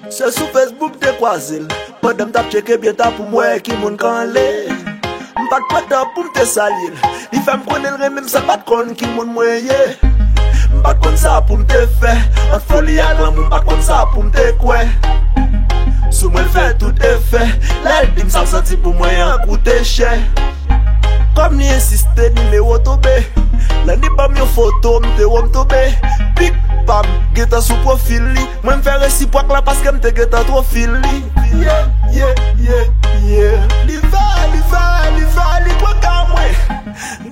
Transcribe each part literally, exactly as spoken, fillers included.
Se sou Facebook m te kwaze l, pandan m t ap tcheke byen ta pou m wè ki moun k anle. M pa t pran tan pou m te salye l, li fè m konnen l renmen m san m pa t konn ki moun mwen ye. M pa t konn sa pou m te fè, ant foli ak lanmou m pa t konn sa pou m te kwè. Sou mwen l fè tout efè, lè l di m sa l santi pou mwen an koute chè. Kòm li ensiste, nimewo tonbe. Lè li ban m yon foto, m te wè m tonbe. Pik pa m gentan sou pwofil li. Mwen m fè resipwòk la paske m te gentan twofil li. Yeah, yeah, yeah, yeah. Li fè, li fè, li fè, li pran ka mwen.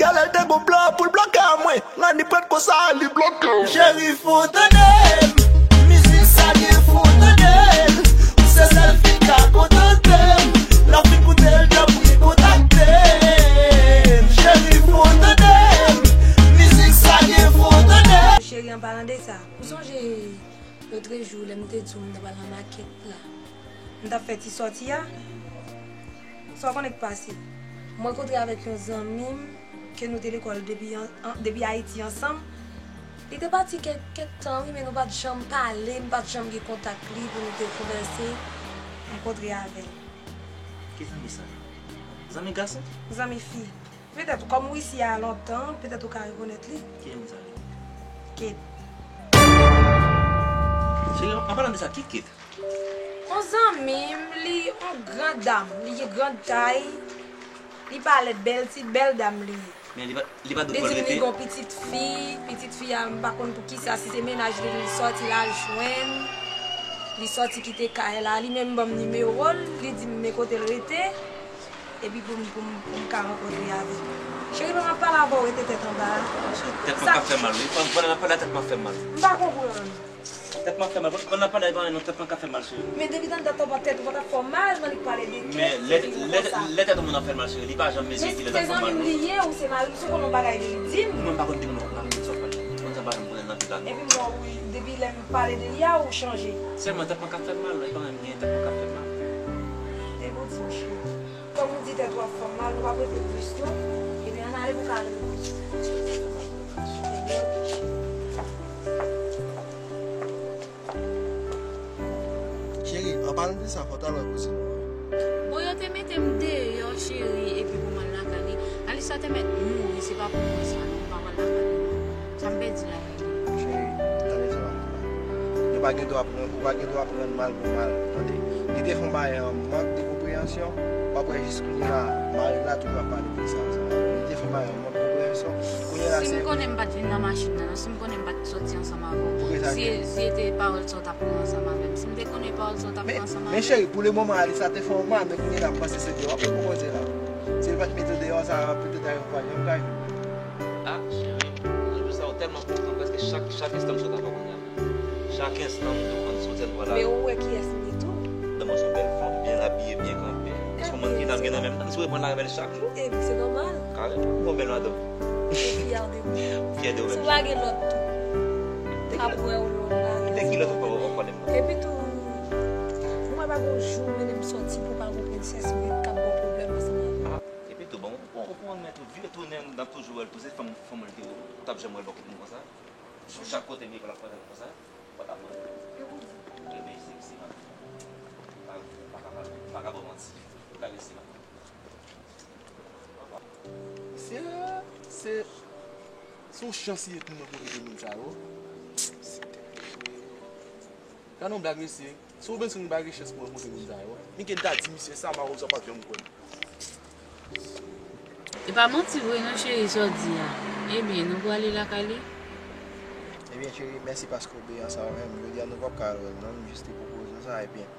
Genlè l te gon plan pou l bloke mwen. Lè li pran konsa, li bloke. Cheri, fò w tande m. Mizik sa gen, fò w tande l. Ou se sèl fi k ka kontante m. Lè w fin koute l, tanpri kontakte m. Cheri, fò w tande m. Mizik sa gen, fò w tande l. Cheri, an palan de sa, ou sonje lotrejou lè m te di w m t ap al nan makèt la? M t ap fè ti sòti a. Sa w konnen k pase? M rankontre avèk yon zanmi m ke nou te lekòl depi an, an, depi Ayiti ansanm. Li te pati kèk, kèk tan, wi, men nou pa t janm pale, m pa t janm gen kontak li pou nou te konvèse. M kontre avè l. Ki zanmi sa? Zanmi gason? Zanmi fi. Petèt, kòm ou isi a lontan, petèt ou ka rekonèt li. Ki zanmi sa? Kate. Cheri, an palan de sa, ki Kate? Yon zanmi m, li yon gran dam, li gen gran tay, li pa lèd, bèl ti, bèl dam li ye. Men li pa, li pa dwe pran l rete. Li di m li gen yon pitit fi, pitit fi a, m pa konn pou kisa, si se mennaj li, li sòti l al jwenn, li sòti kite kay la, li menm ban m nimewo l, li di m men kote l rete, epi pou m, pou m, pou m ka rankontre avè l. Cheri, pa m ap pale avè w, rete tèt anba a. Tèt mwen ka fè mal, wi. Pandan n ap pale a, tèt mwen ap fè mal. M pa konprann. Tèt mwen ap fè mal. Pandan n ap pale a, non, tèt mwen ka fè mal, cheri. Men depi tann dat ou pa tèt ou pa t ap fè w mal, jan li pale de Kate, lè, lè tèt yon moun ap fè l mal, cheri, li pa janm mezire ki lè tèt fè l mal, non. Men se zanmi m li ye ou se mari m, si w konnen yon bagay li, li di m. Mwen pa konn de moun nan konn sa, pa janm konnen nan pil ane. Epi m wè w, depi lè m pale de li a, ou chanje. Sèlman tèt mwen ka fè m mal, non, e pa mwen menm ki gen tèt mwen ka fè m mal. Depi w di m, cheri. Kòm ou di tèt w ap fè w mal, nou p ap rete plis non. Ebyen, ann ale pou w ka al repoze w. Ebyen, oke, cheri. Cheri, an palan de sa, fò w t al wè kouzin ou an. Bon, yo te mete m deyò, cheri, epi pou m al lakay li. Alisa te mèt mouri, se pa pou mwen sa, non, m p ap al lakay li, non. Sa m pèdi lakay li. Cheri, tande sa m ap di w la. Yo pa gen dwa pran, ou pa gen dwa pran mal pou mal, tande. Li te fè yon bagay an mank de konpreyansyon, w ap wè jis kounye a, mari l la toujou ap pale de sa ansanm avè l. Li te fè yon bagay an mank konpreyansyon, kounye a la se. Si m konnen m pa t vin nan machin nan, non, si m konnen m pa t sòti ansanm avè w. Si, si se te pawòl sa w t ap pran ansanm avè m. Si m te konnen pawòl sa w t ap pran ansanm avè m. Men cheri, pou le moman, Alisa te fè yon mal, men kounye a la, m panse se deyò pou koze la. Si l pa t mete w deyò, sa petèt a yon fwa, yon bagay. Ah, cheri, jou sa yo tèlman kontan, prèske chak, chak enstan m sot avè w kounye a. Chak enstan m di w ann soti, ann pral la. Men ou wè kiyès m ye tou. Dam, ou se yon bèl fanm, byen abiye, byen kanpe. Èske w konn ki dam gen nan men m? Dam, si w reponn la avè l chak jou. Epi se nòmal. Karèman, ou yon bèl madanm. Ou fyè de ou. Ou fyè de ou menm. Si w pa gen lòt tou. K ap wè w lòt la. De ki lòt ou pa wè w konnen m nan? Epi tou, ou wè pa gen yon jou ou mennen m sòti pou pa gon prensès ou ret k ap ba w pwoblèm ansanm avè m. Epi tou, bon, ou, ou konn men tou, vye tounen, n ap toujou wè l tou, se fanm, fanm li te ye, ou t ap janm wè l bò kote m konsa. Sou chak kote m ye, l ap pran tèt konsa. Ou pa t ap wè l. Ebyen, se, se madanm. Pa, pa ka, pa ka ba w manti. Ou ka resi la. Mesye, se, se yon chans li ye pou mwen pou rive moun sa yo. Gade yon blag, mesye. Si w vin sou nou pa gen chans pou rankontre moun sa yo. Miguel ta di misye sa, malrezman pa t janm kwè m. E pa manti vre non, cheri, sa w di a. Ebyen, nou prale lakay li? Ebyen, cheri, mèsi paske w beni ansanm avè m. Jodi a, nou p ap ka al wè l non, m jis te pwopoze w sa, ebyen.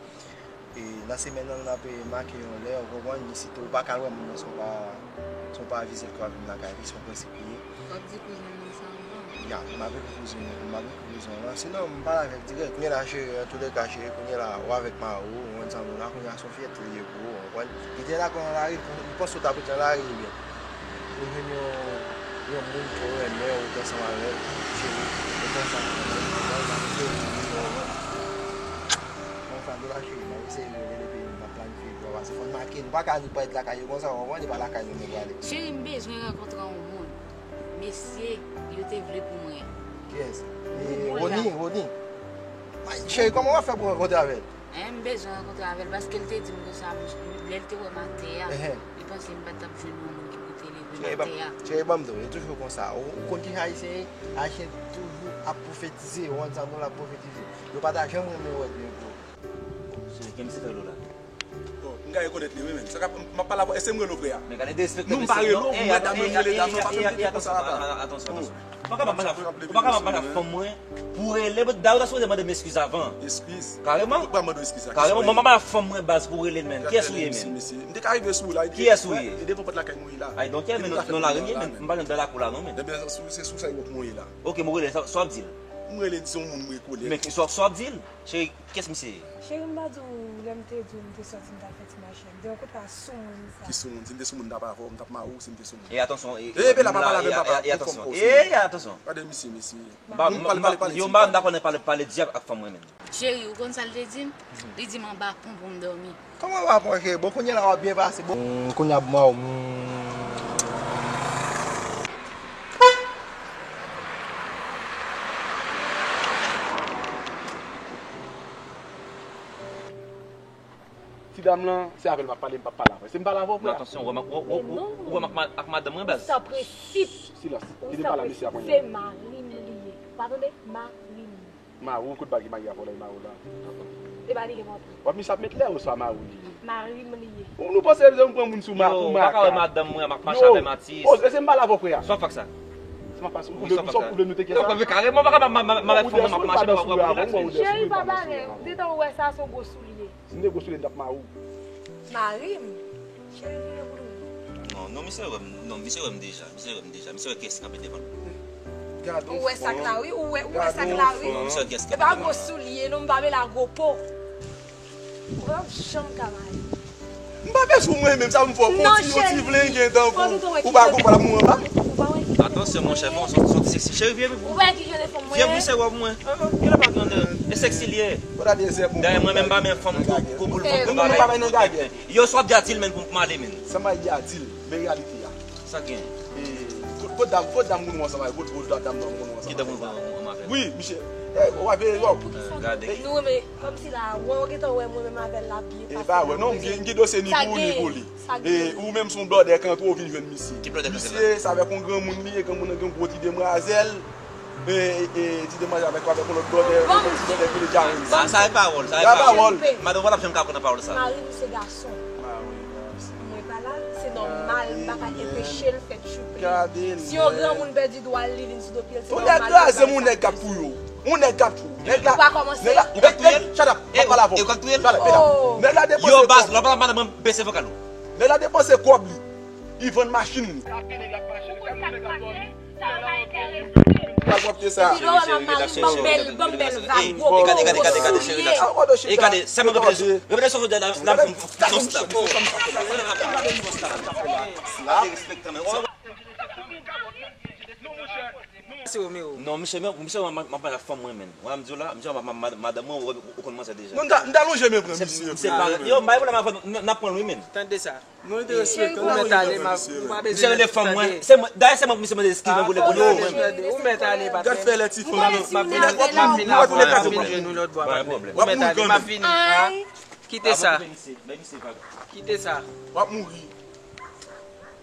E nan semèn nan, n ap make yon lè, ou konprann, si tou ou pa ka al wè moun nan, se yon pa, se yon pa vizit ke w ap vin lakay li, se yon prensip li ye. W ap di kouzen m nan sa anvan? Ya, m ap ekri kouzen, m ap ekri kouzen w lan. Sinon, m pale avè l dirèk. Men la, cheri, antouleka, cheri, kounye a la, ou avèk mari w, ou konprann sa m di w la, kounye a se yon fyète li ye pou ou, ou konprann. Li te lakay w nan lari, li panse w t ap rete nan lari, ebyen. Ou jwenn yon, yon moun ke w renmen, ou te ansanm avè l, cheri, ou konn sa, ou konprann, m ap ekri kouzen w lan. Konsa, de la cheri, n ap eseye rele depi n ap planifye pou w pase. Fò n make, nou pa ka annik parèt lakay yo konsa, w konprann, e pa lakay nou nou prale. Cheri, m bezwen rankontre yon moun. Mesye, yo te vle pou mwen. Kiyès? Bouboul la. Rony, Rony. Ay, cheri, kòman w ap fè pou rankontre avè l? Hein, m bezwen rankontre avè l paske l te di m konsa, lè l te wè m atè a, li panse m pa t ap jwenn yon moun ki pote leve m atè a. Cheri, ban m di w, e toujou konsa. Ou, ou konn kijan Ayisyen ye? Ayisyen toujou ap pwofetize, ou konn sa moun ap pwofetize. Yo pa ta janm renmen wè byen pou ou. Cheri, gen misye fè dlo la. Oh, m ka rekonèt li, wi, men. Sa k ap, m ap pale avè w, èske m rele w frè a? Men gade derespektan mesye. Non, m pa rele w, mwen, dam nan, m rele dam nan, pa fè m tete konsa, papa. Atansyon, atansyon. Ou pa ka ap mache ak fanm mwen pou rele, dayè ou ta sipoze mande m eskiz avan. Eskiz? Kareman. Ou pa mande w eskiz la. Kareman, mwen pa ap mache ak fanm mwen baz pou rele l, men. Kiyès ou ye, men? Kiyès ou ye? M te ka rive sou ou la, e devan pòt lakay mwen ye la. Ay, donk, men nou, nou la, men m pa nan dal lakou la, non, men. Ebyen, se sou, se sou sa yo k mwen ye la. Ok, mwen rele, sa, sa w ap di l? M rele, di se yon moun mwen kole. Men sa, sa w ap di l? Cheri, kiyès misye ye? Cheri, m pa di w, lè m te di w m te sòti, m t al fè ti mache. M te rankontre a soumoun sa. Ki soumoun? Si m te soumoun, m t ap avè w, m t ap mare w, si m te soumoun. E atansyon, e, e, epi la, pa pale avè m, papa, e, pou fanm atansyon. Kòse. E, e, atansyon. Gade misye, mesye. Yo, m pa dakò nan pale, pale, pale dyab ak fanm mwen menm. Cheri, ou konn sa l te di m? Li di m anba pon pou m dòmi. Kòman w ap manje? Bon, kounye a la w ap byen pase. Bon, kounye a mwen, ti dam lan, se avè l m ap pale, m p ap pale avè l. Se m pale avè w, frè. Non, atansyon, ou wè m ak, ou, ou, ou, ou wè m ak ma-, ak madanm mwen, baz. Ou san prensip. Silans. Kite m pale a mesye a kounye a. Se mari m li ye. Ou pa tande? Mari m. Mari w, kot bagay mari avè w la, e mari w la. E pa li gen pòblèm. W ap misye ap met lè oswa mari w li ye? Mari m li ye. Ou nou panse se m pran moun sou ma-, pou ma-, ou pa ka wè madanm mwen, m ap mache avè Matis. Oh, e se m pale avè w, frè a. Sa w fè ak sa? Se m ap pase, ou vle, ou vle nou te gen sa? Kareman, m pa ka ma-, ma-, ma-, avèk fanm mwen, m ap mache pou, pou, pou Matis. Cheri, pa pale. Detan ou wè sa, se yon gwo soulye. Si m te gwo soulye, m t ap mare w. Mari m? Cheri, vire pou nou. Non, non, misye wè m, non, misye wè m deja, misye wè m deja, misye wè kiyès ki kanpe devan l. Ou wè sa k la, wi, ou wè, ou wè sa k la, wi. Non, misye wè kiyès ki kanpe devan l. E pa gwo soulye, non, m pa mele a gwo po. Ou pa janm ka mare. M pa bezwen w mwen menm, sa m fè w, pou ti yo ti vlengen tankou ou pa gon pral mouri anba. Atansyon, monchè, fò w soti, soti seksi. Cheri, vye pou. Ou wè ki jan de fanm mwen ye? Vye pou se wòb mwen. Kilè pa grandè. E seksi l ye. Dayè, mwen menm pa men fanm kou, kou boul, fanm kou bagay. Yo swa ap di a di l, men pou m ale, men. Sa m al di a di l, men reyalite a. Sa gen? E, kot, kot dam, kot dam moun ou ansanm avè l, kot, kot dam nan moun ou ansanm avè l. Ki dam moun ou ansanm avè l? Wi, misye. E, w ap veye, w ap. Gade. Nou renmen, kòmsi la, wè, w gentan wè mwen menm avè l la byen pase. E pa wè, non, m gen, m gen dosye ni pou ou, ni pou li. E, ou menm se yon blòdè kantre, ou vin jwenn misye. Ki blòdè kantre la? Misye, se avèk yon granmoun li ye, granmoun nan gen yon gwo ti demwazèl. E, e, ti demwazèl avèk, avèk yon lòt blòdè, yon ti blòdè ki rele Jarens. Sa, sa e pawòl, sa e pawòl. Madanm ou pa t ap janm ka pran nan pawòl sa. Mari m se gason. Mwen pa la, se nòmal, m pa ka enpeche l fè tchoupe. Si yon granmoun pèdi dwa l, li vin sou do pye l, se nòmal. Yon nèg kraze m, yon nèg k ap touye w. Yon nèg k ap touye w. Nèg la, nèg la, ou pral touye l? Shut up, m ap pale avè w. Ou pral touye l? Nèg la depanse kòb. Yo, baz, lè w pale ak madanm mwen, bese vokal ou. Nèg la depanse kòb li. Li vann machin li. Pral pwòpte sa. Epi lè w wè m ap mari, ban m bèl, ban m bèl vag, gwo po, gwo soulye. E gade, sèlman repete sou, repete sou, repete sou, repete sou, non, stop. Derespektan, men. Non, misye, men, misye, m ap, m ap pale ak fanm mwen, men. Wè, m di w la, misye, m ap, m ap, madanm mwen, ou, ou konn manzè deja. Non, m ta, m ta lonje men pran misye. Yo, m pa gen pwoblèm avè w, n ap pran l, wi, men. Tande sa. Nou enterese, ou mèt ale, m ap, ou pa bezwen tande. Misye rele fanm mwen. Se mwen, dayè, se mwen pou misye mande eskiz mwen pou li, pou li. Ou mèt ale, patnè. Gad fè lè ti fanm nan. M ap vin avè l, m ap vin avè l, m ap vin jwenn ou lòt bò, patnè. Ou mèt ale, m ap vini. Kite sa. Kite sa. W ap mouri.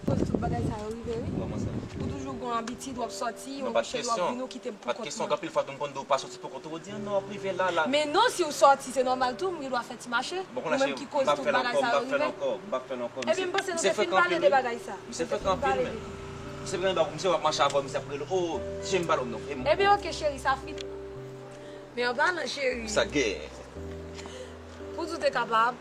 Koz tout bagay sa yo rive, wi. Kòman sa? Ou toujou gon abitid, w ap sòti, yon chèz w ap vini, ou kite m pou kont mwen. Pa t kesyon, anpil fwa tou m konn di w pa sòti pou kont ou, ou di, "Ah non, w ap rive la, la." Men non, si w sòti, se nòmal tou, m gen dwa fè ti mache. Ou menm ki koz tout bagay sa yo rive. Ebyen, m panse nou te fin pale de bagay sa. Misye frekan anpil, men. Misye frekan anpil, men. Misye frekan anpil, misye w ap mache avè w, misye ap rele w, "Oh, ti chen m pale w non." Ebyen, oke, cheri, sa fini. Men an palan, cheri. Sa gen. Pou di w te kapab,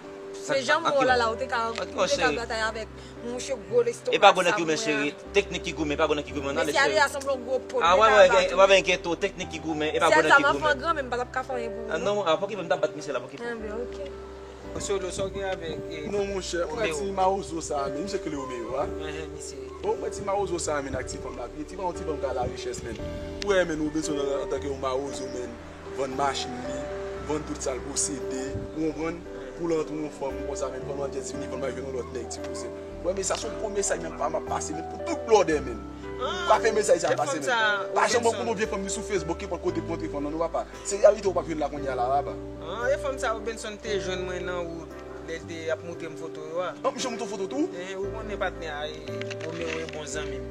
men jan m wè w la la, ou te ka, ou te ka batay avèk mouche gwo lestomak sa. E pa gwo nèg ki goumen, cheri. Teknik ki goumen, e pa gwo nèg ki goumen, ale, cheri. Mesye ale a sanble yon gwo pòl, li te ka bat ou. A, wè, wè, gen, wè, gen to, teknik ki goumen, e pa gwo nèg ki goumen. Mesye ale sa m ap fè gran, men m pa t ap ka fè anyen pou ou. A, non, a, pòkipe m, m t ap bat misye la, pòkipe. Enben, oke. Solo, sa w gen avèk, eh, non, monchè, ou wè ti mawozo sa a, men, misye ki rele Romeo a. Enhen, misye. Bon, ou wè ti mawozo sa a, men, ak ti fanm la, ti fanm, ti fanm ka larichès, men. Ou wè, men, ou bezwen an, antanke yon mawozo, men, vann machin li, vann tout sa l posede, ou konprann? Pou l antre yon fanm konsa, men, pandan l jis fini vann machin yon lòt nèg, ti kouzen. Ou wè, men, sa se yon gwo mesaj, men, m ap pase, men, pou tout blòdè, men. Pa fè mesaj sa pase menm. Pa janm wè yon vye fanm li sou Facebook ki pran kote pou antre fanm nan non papa. Se reyalite ou p ap jwenn la kounye a la papa. An, e fanm sa Robenson te jwenn mwen nan wout lè l te ap moutre m foto yo a. An, misye moutre w foto tou? Enhen, ou konnen patnè a, e, Romeo e bon zanmi m.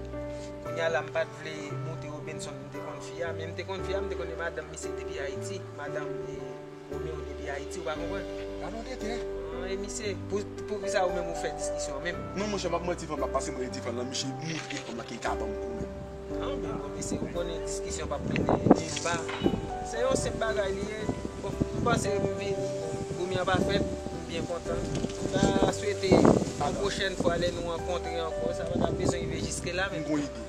Kounye a la m pa t vle moutre Robenson m te konn fi a, men m te konn fi a, m te konn e madanm misye depi Ayiti. Madanm, e, Romeo depi Ayiti, ou pa konprann? Gadon tenten. An, e misye, pou, pou kisa ou menm ou fè diskisyon an menm? Non, monchè, m ap manti fanm la, pase mwen di fanm lan, misye moutre fanm lan ki ka ban m kou menm. An, men bon, mesye, ou konnen diskisyon p ap mennen nilpa. Se yon senp bagay li ye. Bon, m panse m vin, Goumi an pa fèt, m byen kontan. M ta swete yon pwochèn fwa lè nou rankontre ankò, sa pa ta bezwen rive jiske la menm. M gon ide.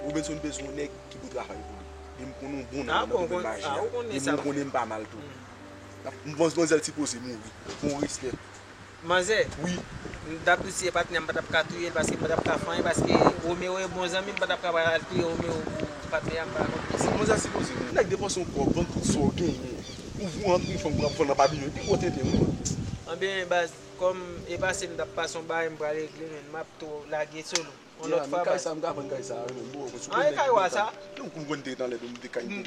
Robenson bezwen yon nèg ki pou travay pou li. E m konnen w bon nan domenn maji a. E m konnen m pa mal tou. M panse manzèl sipoze mouri. Bon respè. Manzè? Wi. M t ap di w si se patnè m, m pa t ap ka touye l, paske m pa t ap ka fè anyen, paske Romeo e bon zanmi m, m pa t ap ka pral touye Romeo pou patnè a, m pa konn kisa. Manzè sipoze mouri. Nèg depanse yon kòb, vann tout sa w genyen. Ou voye antre yon fanm pou ap vann nan pavilion, epi ou tenten wi. Anben, baz, kòm e pase m t ap pase yon bagay, m pral regle, men m ap tou lage solo. Yon lòt fwa, baz. Kay sa, m ka vann kay sa, wi, men bon, mwen sou. Ah, e kay wa sa? Non, kou m konn te nan lè m te kay, m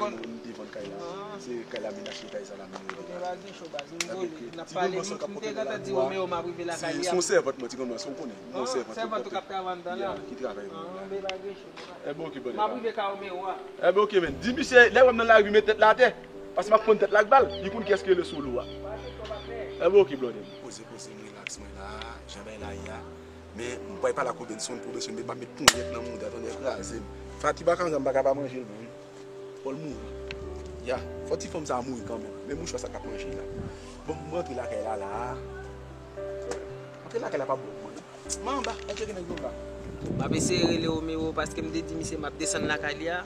te vann kay la. Se kay la, m te achte kay sa la, men. Ok, pa gen cho, baz. M vole, n ap pale, m te gentan di Romeo m ap rive lakay li a. Se yon sèvant mwen, ti granmoun, se w konnen. Yon sèvant ou k ap travay anndan la. Ki travay anndan la. Ah, men pa gen cho. Ebyen, ok, brother. M ap rive kay Romeo a. Ebyen, ok, men. Di misye, lè w wè m nan lari, met tèt la atè. Paske m ap konn tèt la ak bal. Li konn kiyès ki rele solo a. Ebyen, ok, brother. Poze, poze, m relax, mwen la. Jan bagay la ye a. Men, m pral pale ak Robenson, pou Robenson, men m ap met ponyèt nan mouda, tonnè kraze m. Fati pa ka, m pa ka pa manje l, non. Fò l mouri. Ya, fò ti fanm sa a mouri kanmenm. Men mouchwa sa k ap manje la. Bon, m rantre lakay la, la. Antre lakay la pa bon pou mwen, non. Mwen anba, èske gen nèg anba? M ap eseye rele Romero paske m te di misye m ap desann lakay li a.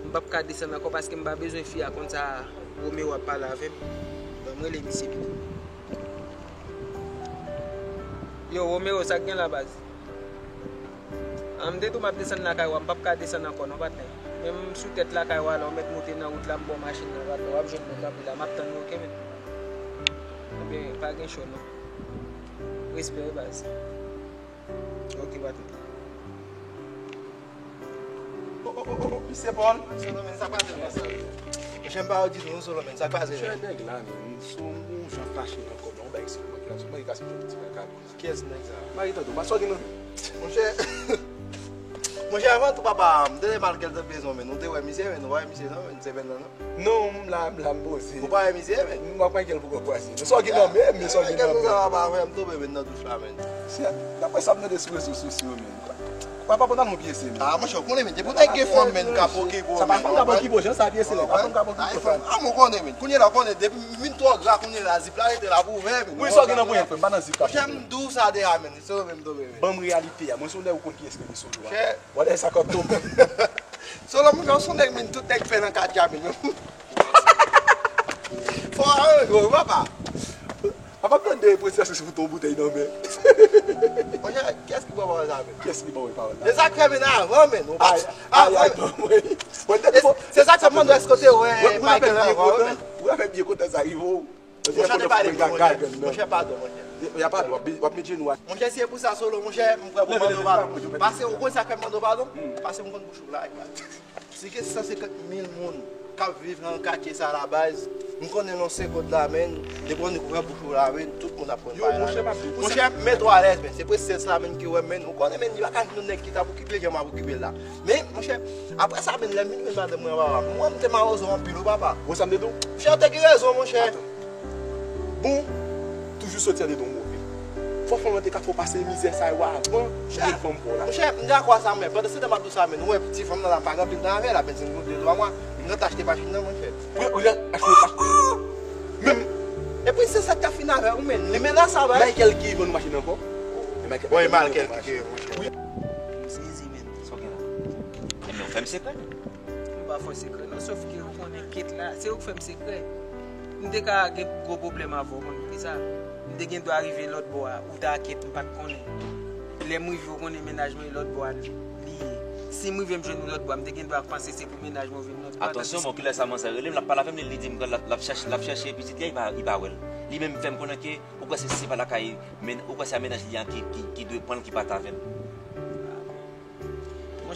M p ap ka desann ankò paske m pa bezwen fi a konn sa Romero ap pale avè m. Ban m rele misye pito. Yo, Romero, sa k gen la, baz? An, m te di w m ap desann lakay w a, m p ap ka desann ankò non, patnè. Men m sou tèt lakay w a la, ou mèt moute nan wout la, m ba w machin nan, patnè, w ap jwenn mwen kanpe la, m ap tann ou, oke, men. Ebyen, pa gen cho non. Respè wi, baz. Ok, patnè. Oh, oh, oh, oh, oh, misye Paul. Solo, men, sa k pase, men, sa? Monchè, m pa wè w ditou, non, Solo, men, sa k pase, men? Monchè, nèg la, men, m sou yon jan fache nan kò m, yon bagay sou mwen ki la, sou mwen ki kase yon ti kaka. Kiyès nèg sa? Mari tande w, pa sa w gen nan men. Monchè, monchè, avan tou, papa, m tande mal kèl te bezwen, men, nou te wè misye, men, nou pa wè misye, non, men, semèn nan, non. Non, m la, m la, m poze. Ou pa wè misye, men? M ap pran kèl pou kòk pase. Men sa w gen nan men, men sa w gen nan men. Kèl sa pa fè m tonbe, men, nan douch la, men. Se, daprè sa m tande sou rezo sosyo, men. Papa, pantalon pyese, men. Ah, monchè, ou konnen, men, depi w nèg gen fanm, men, ka poke pou sa, pa fanm ka poke pou jan sa pyese, la. Pa fanm ka poke pou sa. Ah, mwen konnen, men. Kounye la, konnen, depi m vin twò gra, kounye la, zip la rete la pou ouvè, men. Wi, sa w gen nan ponyèt, frè m, pa nan zip la. Monchè, m di w sa deja, men. Se ou menm tonbe, men. Ban m reyalite a. Mwen, se yon nèg ou konn kiyès ki rele Solo a. Monchè, wè lè sa k ap tonbe. Solo, monchè, w se yon nèg, men, tout nèg fè nan katye a, men. Fò a, yo, papa. Papa, m tande presye se sou ton boutèy nan men. Monchè, kiyès ki ba w pawòl sa, men? Kiyès ki ba w pawòl sa? E sa k fè, men, avan, men, ou pa, ay, ay, avan, ay, men. Bon, se sa k fè m mande w èske w te wè Michael avan, men. Ou fè byen kontan sa rive w. Monchè, te pale pou mwen, monchè. Monchè, padon, monchè. Y a padon, w ap, w ap met jenou a. Monchè, si e pou sa, Solo, monchè, m prè pou mande w padon. Paske ou konn sa k fè m mande w padon? Paske m konn bouch ou la, e pa. Si gen san senkant mil moun k ap viv nan katye sa a labaz, m konnen nan segonn la, men, depi w ouvè bouch ou la, men, tout moun ap konn pale la, men. Monchè, mete w alèz, men, se presens la, men, ki wè m, men, ou konnen, men, li pa ka jwenn yon nèg ki t ap okipe l jan m ap okipe l la. Men, monchè, apre sa, men, lè m vin jwenn madanm mwen, papa, m wè m te mawozo anpil, wi, papa. Wè sa m te di w? Monchè, ou te gen rezon, monchè. Bon, toujou soti andedan w move. Fò fanm nan te ka fè w pase mizè sa yo avan pou jwenn fanm pa w la. Monchè, m dakò a sa, men pandan se tan m ap di w sa, men, ou wè ti fanm nan la, m pa gen anpil tan avè l, apèn se de twa mwa, m gentan achte machin nan, monchè. Ou, ou gentan achte machin? Men. Epi se sa k ta fin avè w, men. Li menas sa, bay. Michael ki vann ou machin nan ankò? Bon, e Michael ki te, monchè. Wi. M sezi, men. Sa w gen la? Ebyen, w fè m sekrè. M pa fè w sekrè, non, sòf ke ou konnen Kate la, se ou k fè m sekrè. M te ka gen gwo pwoblèm avè w, ou konn poukisa? M te gen dwa rive lòt bò a, ou ta Kate, m pa t konnen. Lè m rive, ou konnen mennaj mwen e lòt bò a li ye. Si m rive m jwenn ou lòt bò a, m te gen dwa panse se pou mennaj mwen ou vin lòt bò a. Atansyon, bon, kilè sa manzè rele m, l ap pale avè m, li, li di m l ap, l ap chache, l ap chache pitit li a, li pa, li pa wè l. Li menm fè m konnen ke ou kwè se, se pa lakay, men, ou kwè se a mennaj li an ki, ki, ki dwe pran l, ki pa t avè l. Mon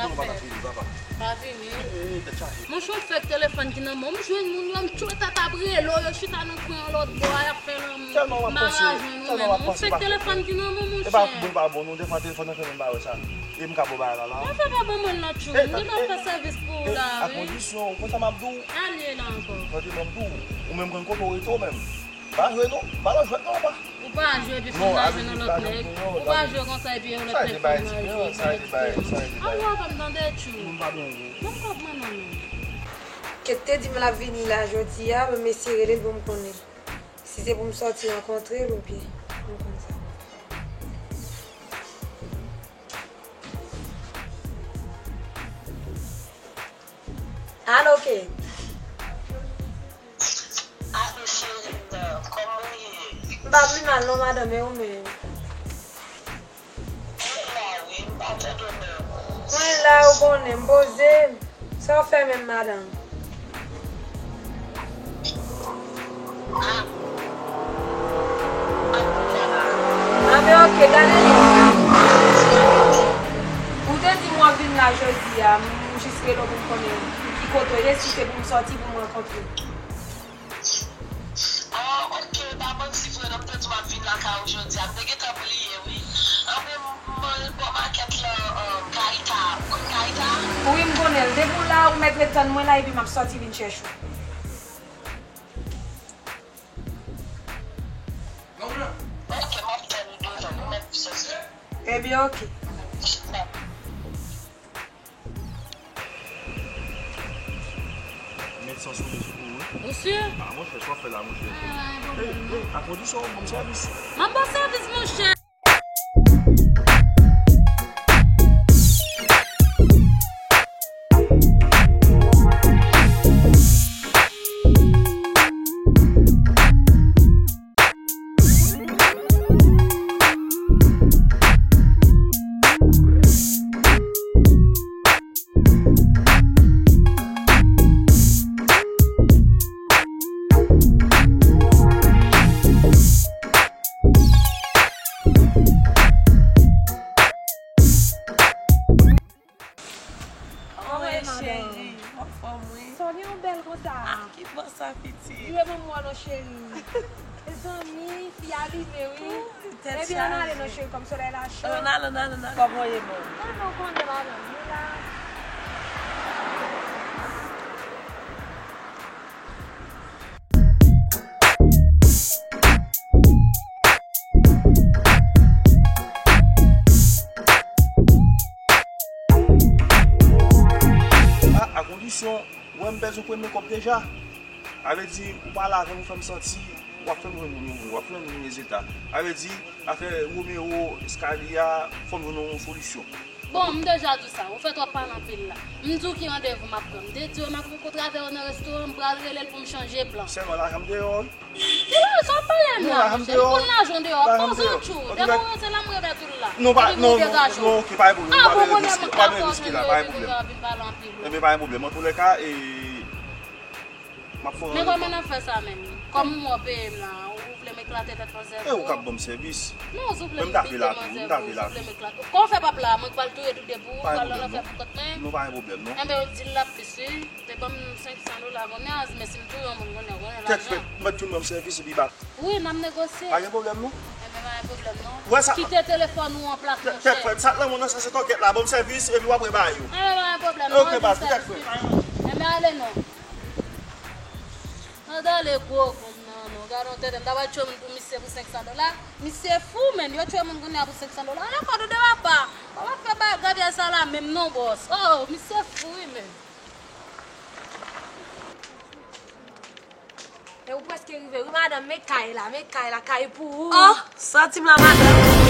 Raphaël, pa vini. Monchè, yon fèk telefòn ki nan men w, m jwenn moun yo, m tchweta t ap rele w, yo chita nan kwen an lòt bò a, y ap fè lanmou. M pa ka jwenn ou menm. Yon fèk telefòn ki nan men w, monchè. E pa bon, pa bon, non, defwa telefòn nan fè menm bagay sa. E m ka bon bagay la, la. Mwen fè pa bon mwen nan tchou. M gentan fè sèvis pou ou la, wi. A kondisyon, konsa m ap di w. Ale la ankò. Tande, ban m di w, ou menm konn kote w rete w menm. Pa jwe non, pa nan jwèt non, pa. Ou pa jwe epi fanm nan jwe nan lòt nèg. Ou pa jwe konsa epi yon lòt nèg fanm nan jwe. Sa e de bagay, sa e de bagay. Al wè avè m tande, tchou. Moun pa bon, wi. Ban m kòb mwen non, menm. Kate te di m l ap vini la jodi a, men m eseye rele l pou m konnen si se pou m sòti rankontre l oubyen. M konn sa. Alo, Kate. Alo, cheri m nan, kòman w ye? M pa pi mal non, madanm, e ou menm? Mwen la, wi, m pa tande w menm. Mwen la, ou konnen, m poze. Sa w fè menm, madanm? Ah. Ah, men oke, gade li. M la jodi a, m jis rele w pou m konnen ki kote w ye, si se pou m sòti pou m rankontre w. Ah, ok, pa manti vre, non, m te di w m ap vin lakay ou jodi a. M te gentan bliye, wi. Anben, m, m al bò makèt la, um, Karita. Ou konn Karita? Wi, m konnen l. Depi w la, ou mèt ret tann mwen la, epi m ap sòti vin chèche w. Ok, m ap tann ou devan, ou mèt sòti. Ebyen, ok. Met san sou li sou ou, wi. Ou si? Ah, monchè, sa w fè la, monchè. Ah, e, e, a kondisyon, ban m sèvis. M ap ba w sèvis, monchè. Anmwey, cheri, w anfòm, wi. Sa w gen yon bèl konsa? Ah, ki bò sa, pitit? Jwe ban m wòl non, cheri. Mezanmi, fi a rive, wi. Ebyen, ann ale non, cheri, kòm solèy la cho. Ann ale, ann ale, ann ale. Kòm ou ye, non. Ah, non, konnen madanm, nou la. Ah, a kondisyon, ou wè m pèdi yon premye kòb deja. A vle di, ou pale avè m, ou fè m santi, w ap fè m jwenn Romeo, w ap fè m jwenn Ezeta. A vle di, afè Romeo, Skyly a, fò m jwenn yon solisyon. Bon, m deja di w sa, ou fè twòp pale anpil la. M di w ki randevou m ap pran. M te di w m ap rankontre avè w nan restoran, m pral rele l pou m chanje plan. Sèlman lajan m deyò, wi. Ki lajan w pale m la, monchè? M konn lajan w deyò. Pòz antchou. Depi w rantre la, m remèt ou l la. Non, pa, non, non, non, ok, pa gen pwoblèm. Ah, bon, konnen m ka fè w jwenn yo, epi kounye a w ap vin pale anpil, wi. Ebyen, pa gen pwoblèm. Antoulèka, e, m ap fè w randevou. Men kòman n ap fè sa menm? Kòm m wè w peye m la, ou vle m eklate tèt manzè pou ou? E ou k ap ban m sèvis. Non, souple m pite manzè pou ou, souple m eklate. Kòman w fè p ap la, mwen k pral touye tout de pou ou, pral nan lanfè pou kont mwen. Non, pa gen pwoblèm, non. Enben, ou di l la plis, wi. Te ban m senk san dola kounye a, men si m touye yon moun kounye a, konnen lajan. Tèt frèt, mèt tounen ban m sèvis epi bat. Wi, n ap negosye. Pa gen pwoblèm, non. Enben, pa gen pwoblèm, non. Wè sa. Kite telefòn ou an plas, monchè. Tèt frèt, sa k nan men w nan sa se tòkèt la, ban m sèvis epi w ap rebay yo. Enben, pa gen pwoblèm, non. Ok, baz, tèt frèt. Enben, ale, non. Ann ale gwo gonm nan, non. Gade yon tenten, m ta pral tchwe moun pou misye pou senk san dola. Misye fou, menn. Yo tchwe moun kounye a pou senk san dola. Ala kòd ou de papa. Papa fè bagay sa la menm non, bòs. Oh, misye fou, wi, menn. E ou prèske rive, wi, madanm. Men kay la, men kay la, kay pou ou. Oh, sòti m la, madanm.